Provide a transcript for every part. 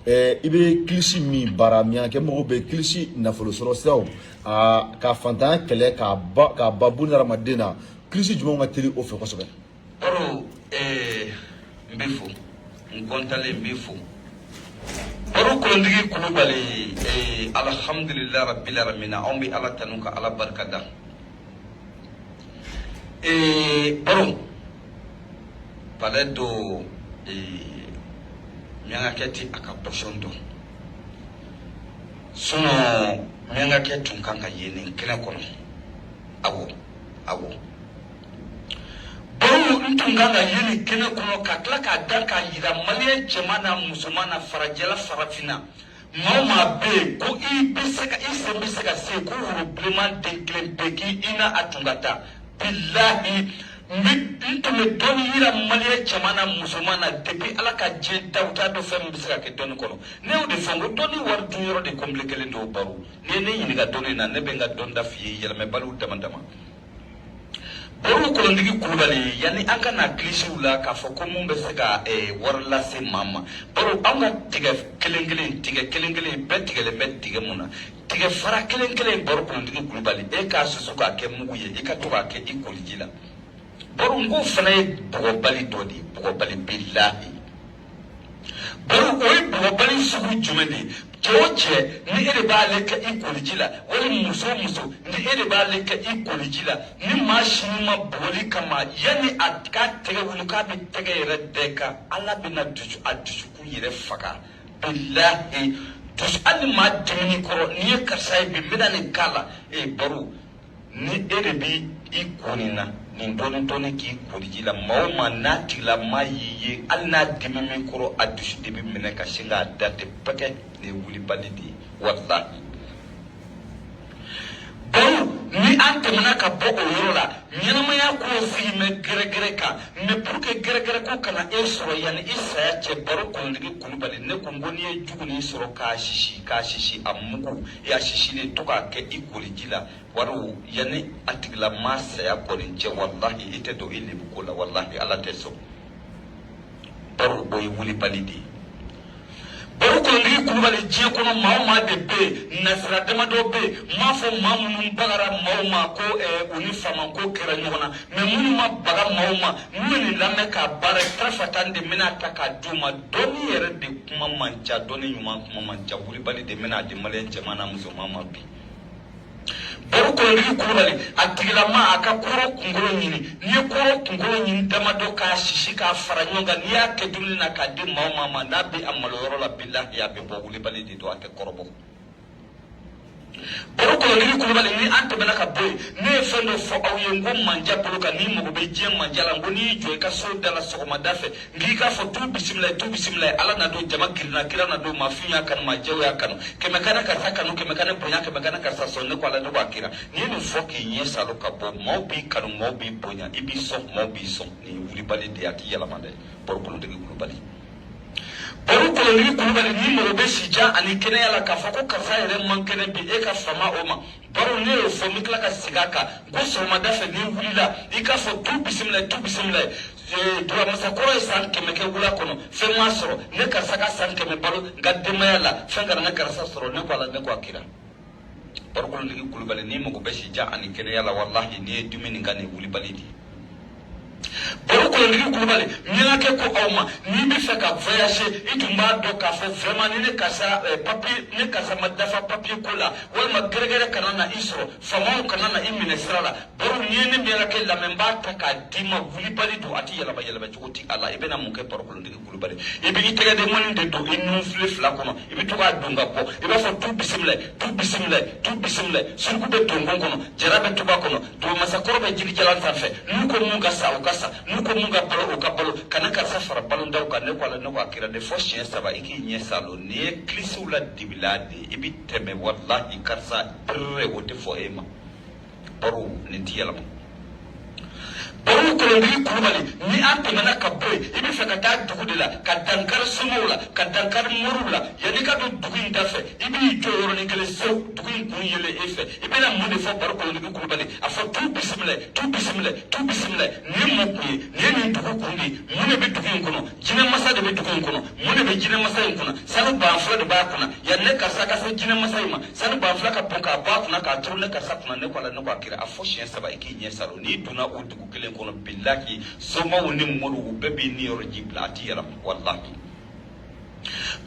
I bɛ kilisi min baara, miyankɛ mɔgɔw bɛ kilisi nafolo sɔrɔ siraw, aa, ka fantanya kɛlɛ k'a ba k'a ba bun hadamaden na, kilisi jumɛnw ka teli o fɛ kosɛbɛ? Baro, n bɛ fo, n kɔntalen, n bɛ fo. Baro Kolontigi Kulubali, alhamdulilayi rabbil alamina, anw bɛ Ala tanu ka Ala barika da. Baro, palais do, miyankakɛ tɛ a ka position dɔn, sinon miyankakɛ tun kan ka ye nin kɛnɛ kɔnɔ. Awɔ, awɔ, Baro, n tun kan ka ye nin kɛnɛ kɔnɔ ka tila k'a dan k'a yira maliyɛn cɛman n'a musoman na, farajɛla, farafinna, maa o maa bɛ yen ko i bɛ se ka i sen bɛ se ka se ko woro bilenman den kelen bɛ k'i i n'a a tun ka taa. Bilahi, n bɛ n tun bɛ dɔɔni yira maliyɛn cɛman n'a musoman na depuis Ala ka diɲɛ da, u t'a dɔn fɛn min bɛ se ka kɛ dɔɔni kɔnɔ. Ne y'o de fɔ n ko dɔɔni wari dun yɔrɔ de compliqué don. Baro, n'i ye ne ɲininka dɔɔni na, ne bɛ n ka dɔɔni da f'i ye yɛlɛmɛbaliw dama dama. Baro Kolontigi Kulubali, yanni an ka na kilisiw la k'a fɔ ko mun bɛ se ka wari lase maa ma, baro, an ka tigɛ kelen kelen, tigɛ kelen kelen bɛɛ tigɛlen bɛ tigɛ mun na, tigɛ fara kelen kelen, Baro Kolontigi Kulubali, e k'a susu k'a kɛ mugu ye, i ka to k'a kɛ i koliji la. Baro, n k'o fana ye bugɔbali dɔ de ye, bugɔbali, bilahi. Baro, o ye bugɔbali sugu jumɛn de ye? Cɛ o cɛ, ni e de b'ale kɛ i koliji la, wali muso o muso, ni e de b'ale kɛ i koliji la, ni maa sini ma bugɔli kama, yanni a k'a tɛgɛ wuli k'a bɛ tɛgɛ yɛrɛ da i kan, Ala bɛna dusu a dusukun yɛrɛ faga. Bilahi, dusu, hali ni maa dimini kɔrɔ, n'i ye karisa ye bi, n bɛna nin k'a la. Ee Baro, ni e de bɛ i ko nin na, nin dɔɔni dɔɔni k'i koliji la, maa o maa n'a tigilama y'i ye, hali n'a dimi min kɔrɔ, a dusu de bɛ minɛ ka sin k'a da ten pɛkɛ. Nin ye wulibali de ye, walahi. Baro, ni an tɛmɛna ka bɔ o yɔrɔ la, ɲɛnamaya ko sigi bɛ gɛrɛgɛrɛ kan, mais pour que gɛrɛgɛrɛ ko kana e sɔrɔ yanni i saya cɛ, Baro Kolontigi Kulubali, ne ko n ko n'i ye jugunin sɔrɔ k'a sisi, k'a sisi, a mugu, i y'a sisilen to k'a kɛ i koliji la, wari, yanni a tigilama saya kɔni cɛ, walahi, i tɛ don i lebu ko la, walahi, Ala tɛ sɔn. Baro, o ye wulibali de ye. Baro Kolontigi Kulubali, diɲɛ kɔnɔ maa o maa de bɛ yen, nasira damadɔ bɛ yen, n m'a fɔ maa minnu bagara maaw ma ko u ni faamako kɛra ɲɔgɔn na, mais minnu ma baga maaw ma, n'u ye nin lamɛn k'a baara, tarafatan de bɛna ta k'a d'u ma. Dɔnni yɛrɛ de kuma man ca, dɔnni ɲuman kuma man ca, wulibali de bɛna di maliyɛn cɛman n'a musoman ma bi. Baro Kolontigi Kulubali, a tigilama a ka koro kunkolo ɲini, n'i ye koro kunkolo ɲini damadɔ k'a sisi k'a fara ɲɔgɔn kan, n'i y'a kɛ dumuni na k'a di maa o maa ma, n'a bɛ a malo yɔrɔ la, bilahi, a bɛ bɔ, wulibali de don, a tɛ kɔrɔbɔ. Baro Kolontigi Kulubali, ni an tɛmɛna ka bɔ yen, ne ye fɛn dɔ fɔ aw ye n ko manja bolo kan, n'i mago bɛ diɲɛ manja la, n ko n'i y'i jɔ i ka so da la sɔgɔmada fɛ, n k'i k'a fɔ tu bisimila, tu bisimila, Ala na don, jama girinna, kira na don, maafin y'a kanu, maajɛw y'a kanu, kɛmɛ kana karisa kanu, kɛmɛ kana bonya, kɛmɛ kana karisa sɔn, ne ko Ala, ne ko a kira. N'i ye nin fɔ k'i ɲɛ salo ka bɔ, maaw b'i kanu, maaw b'i bonya, i b'i sɔn, maaw b'i sɔn. Nin ye wulibali de ye, a t'i yɛlɛma dɛ. Baro Kolontigi Kulubali, Baro Kolontigi Kulubali, n'i mago bɛ sijan ani kɛnɛya la, k'a fɔ ko karisa yɛrɛ man kɛnɛ bi, e ka fama o ma. Baro, ne y'o fɔ, n bɛ tila ka segin a kan n ko sɔgɔmada fɛ n'i wulila, i k'a fɔ tu bisimila, tu bisimila, duramasakɔrɔ ye san 100 kɛ wula kɔnɔ, fɛn ma sɔrɔ ne karisa ka san 100 balo n ka denbaya la, fɛn kana ne karisa sɔrɔ, ne ko Ala, ne ko a kira. Baro Kolontigi Kulubali, n'i mago bɛ sijan ani kɛnɛya la, walahi, n'i ye dumuni ka nin wulibali di. Baro Kolontigi Kulubali, ɲɛnakɛ ko aw ma, n'i bɛ fɛ ka voyager, i tun b'a dɔn k'a fɔ vraiment ni ne karisa papier, ne karisa ma dafa papier ko la, walima gɛrɛgɛrɛ kana na i sɔrɔ, faamaw kana na i minɛ sira la. Baro, n'i ye ne ɲɛnakɛ lamɛn, n b'a ta k'a d'i ma, wulibali don, a tɛ yɛlɛma, yɛlɛma cogo ti a la. I bɛna mun kɛ, Baro Kolontigi Kulubali? I bɛ i tɛgɛ den ŋɔni de don i nunfile fila kɔnɔ, i bɛ to k'a don ka bɔ, i b'a fɔ tu bisimila, tu bisimila, tu bisimila. Suruku bɛ donkon kɔnɔ, jara bɛ tuba kɔnɔ, dugumasakɔrɔ bɛ jirijalan sanfɛ. N'u ko mun ka sa, o ka sa, n'u ko mun ka balo, o ka balo, kana karisa fara balondaw kan, ne ko Ala, ne ko a kira de. Fɔ siɲɛ saba, i k'i ɲɛ salo. N'i ye kilisiw la dibila de, i bɛ tɛmɛ, walahi, karisa pere o tɛ fɔ e ma. Baro, nin ti yɛlɛma. Baru Kolontigi Kulubali, ni an tɛmɛna ka bɔ yen, i bɛ fɛ ka taa dugu de la ka dankari somaw la, ka dankari moriw la. Yanni i ka don dugu in da fɛ, i b'i jɔ yɔrɔnin kelen sewu, dugu in kun yelen e fɛ. I bɛna mun de fɔ? Baru Kolontigi Kulubali, a fɔ tu bisimila, tu bisimila, tu bisimila. Nin ye mun kun ye? Nin ye nin dugu kun de ye. Mun de bɛ dugu in kɔnɔ? Jinɛ masa de bɛ dugu in kɔnɔ. Mun de bɛ jinɛ masa in kunna? Sanu banfula de b'a kunna. Yanni ne karisa ka se jinɛ masa in ma, sanu banfula ka bɔn k'a bɔ a kunna k'a turu ne karisa kunna. Ne ko ala, ne ko a kira, a fɔ siɲɛ saba, i k'i ɲɛ salo. N'i donna o dugu kelen kɔnɔ, bilahi, somaw ni moriw, u bɛɛ b'i niyɔrɔ ji bila, a t'i yɛlɛma, walahi.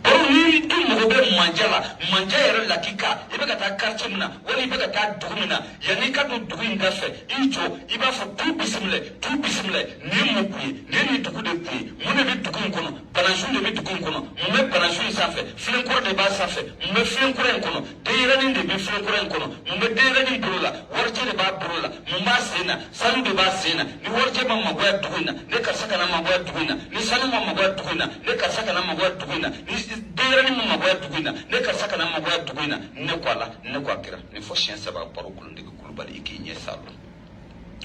Baru, ni dun mago bɛ manja la, manja yɛrɛ lakika, i bɛ ka taa quartier min na wali i bɛ ka taa dugu min na, yanni i ka don dugu in da fɛ, i jɔ, i b'a fɔ tu bisimila, tu bisimila. Nin ye mun kun ye? Nin ye nin dugu de kun ye. Mun de bɛ dugu in kɔnɔ? Banansun de bɛ dugu in kɔnɔ. Mun bɛ banansun in sanfɛ? Filenkɔrɔ de b'a sanfɛ. Mun bɛ filenkɔrɔ in kɔnɔ? Denyɛrɛnin de bɛ filenkɔrɔ in kɔnɔ. Mun bɛ denyɛrɛnin bolo la? Warijɛ de b'a bolo la. Mun b'a sen na? Sanu de b'a sen na. Ni warijɛ ma magoya dugu in na, ne karisa kana magoya dugu in na. Ni sanu ma magoya dugu in na, ne karisa kana magoya dugu in na. Ni denyɛrɛnin ma magoya dugu in na, ne karisa kana magoya dugu in na. Ne ko ala, ne ko a kira, nin fɔ siɲɛ saba. Baro Kolontigi Kulubali, i k'i ɲɛ salo,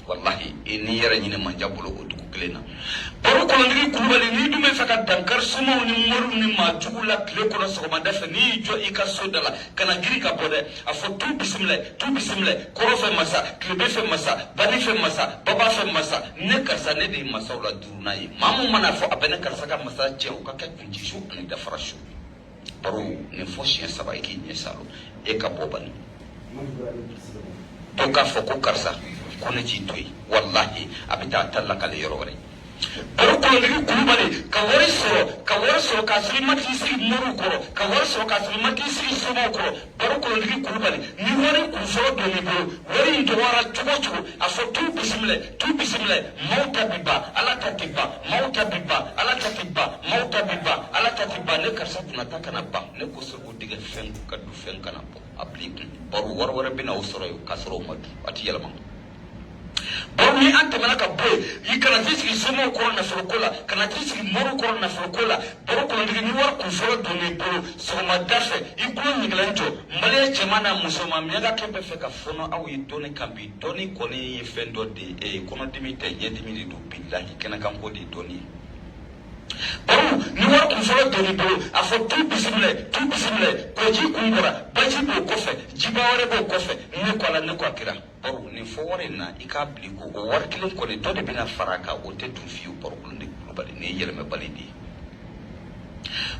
walahi, i n'i yɛrɛ ɲini manja bolo o dugu kelen na. Baro Kolontigi Kulubali, n'i dun bɛ fɛ ka dankari somaw ni moriw ni maa juguw la tile kɔnɔ, sɔgɔmada fɛ, n'i y'i jɔ i ka so da la, kana girin ka bɔ dɛ. A fɔ tu bisimila, tu bisimila, kɔrɔ fɛ masa, tilebe fɛ masa, bani fɛ masa, baba fɛ masa. Ne karisa, ne de ye masaw la duurunan ye. Maa mun mana fɔ a bɛ ne karisa ka masa cɛ, o ka kɛ kunci su ani dafara su. Baro, nin fɔ siɲɛ saba, i k'i ɲɛ salo, e ka bɔ bani. Dɔw k'a fɔ ko karisa, ko ne t'i to yen, walahi, a bɛ taa ta lakale yɔrɔ wɛrɛ. Baro Kolontigi Kulubali, ka wari sɔrɔ, ka wari sɔrɔ k'a sɔrɔ i ma t'i sigi moriw kɔrɔ, ka wari sɔrɔ k'a sɔrɔ i ma t'i sigi somaw kɔrɔ. Baro Kolontigi Kulubali, ni wari kun fɔlɔ donn'i bolo, wari in dɔgɔyara cogo o cogo, a fɔ tu bisimila, tu bisimila. Maaw ta bi ban, ala ta tɛ ban. Maaw ta bi ban, ala ta tɛ ban. Maaw ta bi ban, ala ta tɛ ban. Ne karisa kunna ta kana ban. Ne ko seko dingɛ fɛn ka du fɛn kana bɔ a bila i kun. Baro, wari wɛrɛ bɛ na o sɔrɔ yen k'a sɔrɔ o ma du, a ti yɛlɛma. Baro, ni an tɛmɛna ka bɔ yen, i kana t'i sigi somaw kɔrɔ nafoloko la, kana t'i sigi moriw kɔrɔ nafoloko la. Baro Kolontigi, ni wari kun fɔlɔ donn'i bolo sɔgɔmada fɛ, i tulo ɲigilan jɔ. Maliyɛn cɛman n'a musoman, miyankakɛ bɛ fɛ ka fɔnɔ aw ye dɔnni kan bi. Dɔnni kɔni ye fɛn dɔ de ye, kɔnɔdimi tɛ, ɲɛdimi de don, bilahi, kɛnɛkanko de ye dɔnni ye. Baro, ni wari kun fɔlɔ donn'i bolo, a fɔ tu bisimila, tu bisimila. Kɔji kun bɔra, baji b'o kɔfɛ, jiba wɛrɛ b'o kɔfɛ. Ne ko ala, ne ko a kira. Baro, nin fɔ wari in na, i k'a bila i ko o wari kelen kɔni, dɔ de bɛna fara a kan, o tɛ dun fiyewu. Baro Kolontigi Kulubali, nin ye yɛlɛmɛbali de ye.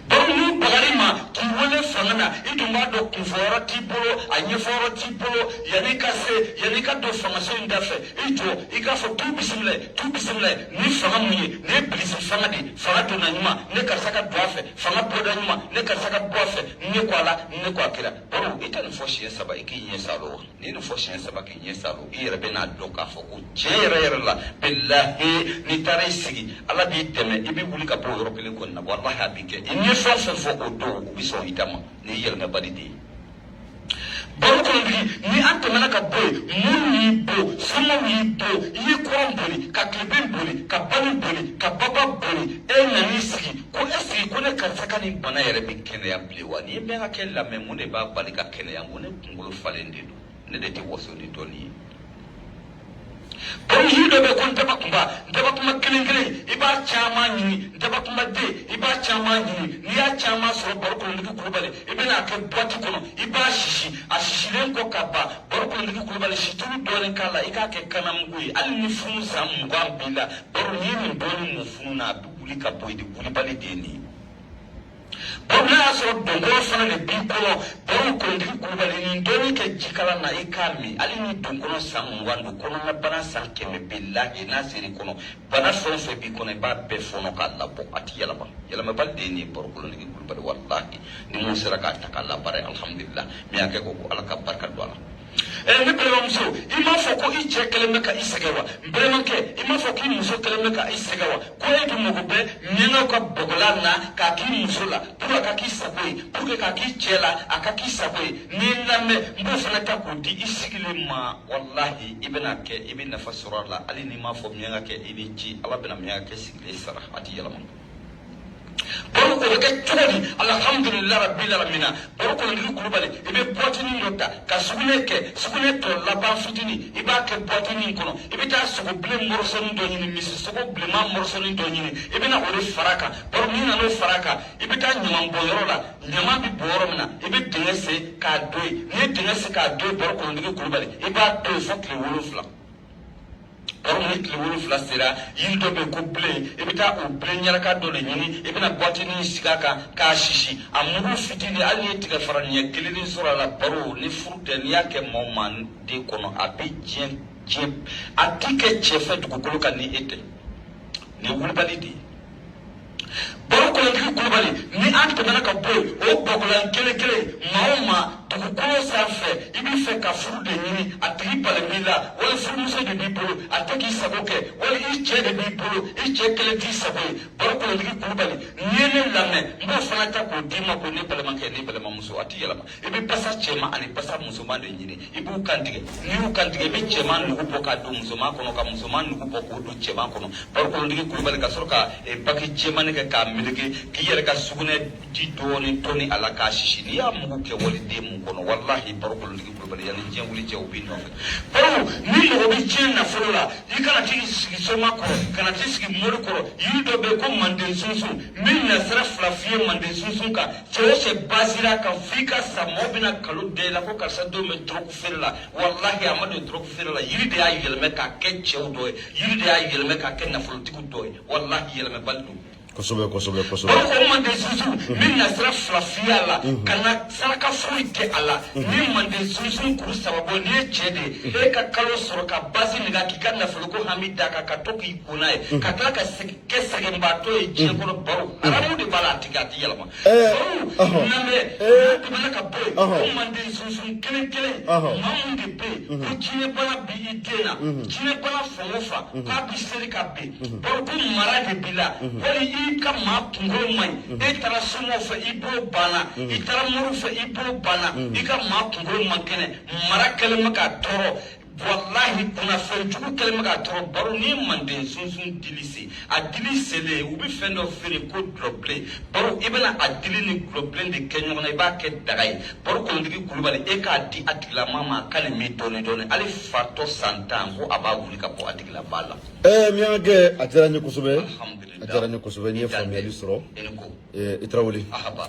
Baro, n'u bagar'i ma k'i wele fanga na, i dun b'a dɔn kunfɔyɔrɔ t'i bolo, a ɲɛfɔyɔrɔ t'i bolo. Yanni ka se, yanni ka don fangaso in da fɛ, i jɔ, i k'a fɔ tu bisimila, tu bisimila. Ni fanga mun ye? Nin ye bilisi fanga de ye. Fanga donna ɲuman, ne karisa ka don a fɛ. Fanga bɔda ɲuman, ne karisa ka bɔ a fɛ. Ne ko ala, ne ko a kira. Baro, i tɛ nin fɔ siɲɛ saba, i k'i ɲɛ salo wa? N'i ye nin fɔ siɲɛ saba k'i ɲɛ salo, i yɛrɛ bɛ n'a dɔn k'a fɔ ko tiɲɛ yɛrɛ yɛrɛ la, bilahi, n'i taara i sigi, ala b'i dɛmɛ, i bɛ wuli ka bɔ o yɔrɔ kelen kɔni na. Walahi, a b'i kɛ i ni fɛn o fɛn fɔ o don, u bɛ sɔn i ta ma. N'i yɛlɛmɛbali de ye. Baro Kolontigi, ni an tɛmɛna ka bɔ yen, minnu y'i bon, somaw y'i bon, i ye kɔrɔn boli ka tilebin boli ka bani boli ka baba boli, e nan'i sigi ko e sigi ko ne karisa ka nin bana yɛrɛ bɛ kɛnɛya bilen wa? N'i ye bɛɛ ka kɛ lamɛn, mun de b'a bali ka kɛnɛya? N ko ne kunkolo falen de don, ne de tɛ waso ni dɔnni ye. Baro, yiri dɔ bɛ ko ntabakunba, ntabakunba kelen kelen, i b'a caman ɲini. Ntabakunba den, i b'a caman ɲini. N'i y'a caman sɔrɔ, Baro Kolontigi Kulubali, i bɛna a kɛ boîte kɔnɔ, i b'a sisi. A sisilen kɔ ka ban, Baro Kolontigi Kulubali, situlu dɔɔnin k'a la, i k'a kɛ kanamugu ye. Hali ni funu san 20 b'i la, Baro, n'i ye nin dɔɔnin mun funu na, a bɛ wuli ka bɔ yen de. Wulibali de ye nin ye. Baro, n'a y'a sɔrɔ donkɔrɔ fana de b'i kɔnɔ, Baro Kolontigi Kulubali, nin dɔɔnin kɛ jikalan na, i k'a min. Hali ni donkɔnɔ san 20 don, kɔnɔnabana san 100, bilahi, n'a ser'i kɔnɔ, bana fɛn o fɛn b'i kɔnɔ, i b'a bɛɛ fɔnɔ k'a labɔ, a ti yɛlɛma. Yɛlɛmabali de ye nin ye. Baro Kolontigi Kulubali, walahi, ni mun sera k'a ta k'a labaara, alhamdulillah. Min y'a kɛ ko ala ka barika don a la. Ne balimamuso, i m'a fɔ ko i cɛ kɛlen bɛ ka i sɛgɛn wa? N balimakɛ, i m'a fɔ k'i muso kɛlen bɛ ka i sɛgɛn wa? Ko e dun mago bɛ miyankaw ka bɔgɔlan na k'a k'i muso la pour a ka k'i sago ye, pour que k'a k'i cɛ la, a ka k'i sago ye. N'i ye n lamɛn, n b'o fana ta k'o di i sigilen ma. Walahi, i bɛna kɛ, i bɛ nafa sɔrɔ a la. Hali n'i m'a fɔ miyankakɛ i ni ci, ala bɛna miyankakɛ sigilen sara, a ti yɛlɛma. Baro, o bɛ kɛ cogo di? Alhamdulilayi rabil alamina. Baro, Kolontigi Kulubali, i bɛ buwatinin dɔ ta ka sugunɛ kɛ, sugunɛ tɔ laban fitinin, i b'a kɛ buwatinin kɔnɔ. I bɛ taa sogo bilen mɔrɔsɔnin dɔ ɲini, misi sogo bilenman mɔrɔsɔnin dɔ ɲini, i bɛ na o de fara a kan. Baro, n'i nana o fara a kan, i bɛ taa ɲaman bɔnyɔrɔ la, ɲaman bɛ bɔ yɔrɔ min na, i bɛ dingɛ sen k'a don yen. N'i ye dingɛ sen k'a don yen, baro, Kolontigi Kulubali, i b'a to yen fo tile 7. Baro, ni tile 7 sera, yiri dɔ bɛ yen ko bilen, i bɛ taa o bilen ɲaraka dɔ de ɲini, i bɛna buwatinin sigi a kan k'a sisi, a mugu fitinin, hali n'i ye tigɛ fara ɲɛ kelen sɔrɔ a la. Baro, ni furu tɛ, n'i y'a kɛ maa o maa den kɔnɔ, a bɛ diɲɛ diɲɛ, a ti kɛ cɛ fɛ dugukolo kan ni e tɛ. Nin ye wulibali de ye. Baro, Kolontigi Kulubali, ni an tɛmɛna ka bɔ yen, o bɔgɔlan kelen kelen, maa o maa dugukolo sanfɛ, i b'i fɛ ka furu de ɲini, a tigi balen b'i la, wali furumuso de b'i bolo, a tɛ k'i sago kɛ, wali i cɛ de b'i bolo, i cɛ kelen t'i sago ye. Baro, Kolontigi Kulubali, n'i ye ne lamɛn, n b'o fana ta k'o d'i ma ko ne balimakɛ, ne balimamuso, a t'i yɛlɛma. I bɛ basa cɛman ani basa musoman de ɲini, i b'u kan tigɛ. N'i y'u kan tigɛ, i bɛ cɛman nugu bɔ k'a don musoman kɔnɔ, ka musoman nugu bɔ k'o don cɛman kɔnɔ. Baro, Kolontigi Kulubali, ka sɔrɔ ka baki jɛmanni kɛ k'a meleke, k'i yɛrɛ ka sugunɛ ji dɔɔni tɔni a la k'a sisi. N'i y'a mugu kɛ waliden mun kɔnɔ, walahi, baro, Kolontigi Kulubali, yanni diɲɛ wuli cɛ, o b'i nɔfɛ. Baro, ni mɔgɔ bɛ diɲɛ nafolo la, i kana t'i sigi soma kɔrɔ, kana t'i sigi mori kɔrɔ. Yiri dɔ bɛ yen ko manden sunsun, min na sira fila f'i ye manden sunsun kan. Cɛ o cɛ basira kan f'i ka sa, mɔgɔw bɛna kalo da i la ko karisa denw bɛ dɔrɔgu feere la. Walahi, a ma don dɔrɔgu feere la, yiri de y'a yɛlɛmɛ k'a kɛ cɛw dɔ ye, yiri de y'a yɛlɛmɛ k'a kɛ nafolotigiw dɔ ye. Walahi, yɛlɛmɛbali don. Kosɛbɛ, kosɛbɛ, kosɛbɛ. Baro, o manden sunsun, min na sira fila f'i a la, ka na saraka foyi tɛ a la. Ni manden sunsun kuru saba bɔ, n'i ye cɛ de ye, e ka kalo sɔrɔ ka basi nin k'i ka nafoloko hami d'a kan, ka to k'i ko n'a ye, ka tila ka kɛ sɛgɛnbaatɔ ye diɲɛ kɔnɔ. Baro, haramu de b'a la, a tigi a ti yɛlɛma. Baro, lamɛn, n'a tɛmɛna ka bɔ yen, o manden sunsun kelen kelen, maa mun de bɛ yen ko jinɛbana b'i den na, jinɛbana fan o fan k'a bɛ seri ka bin. Baro, ko mara de b'i la, wali i ka maa kunkolo man ɲi, e taara somɔgɔw fɛ, i bolo banna, i taara moriw fɛ, i bolo banna, i ka maa kunkolo man kɛnɛ, mara kɛlen bɛ k'a tɔɔrɔ, walahi, kunnafɛn jugu kɛlen bɛ k'a tɔɔrɔ. Baro, n'i ye manden sunsun dili se, a dili selen, u bɛ fɛn dɔ feere ko dulɔbilen. Baro, i bɛna a dili ni dulɔbilen de kɛ ɲɔgɔn na, i b'a kɛ daga ye. Baro, Kolontigi Kulubali, e k'a di a tigilama ma, a ka nin min dɔɔni dɔɔni, hali fatɔ san 10 ko a b'a wuli ka bɔ a tigilaba la. Miyankɛ, a diyara n ye kosɛbɛ. Alhamdulillah. A diyara n ye kosɛbɛ, n ye faamuyali sɔrɔ. I ni ko. I Tarawele. Ahaba.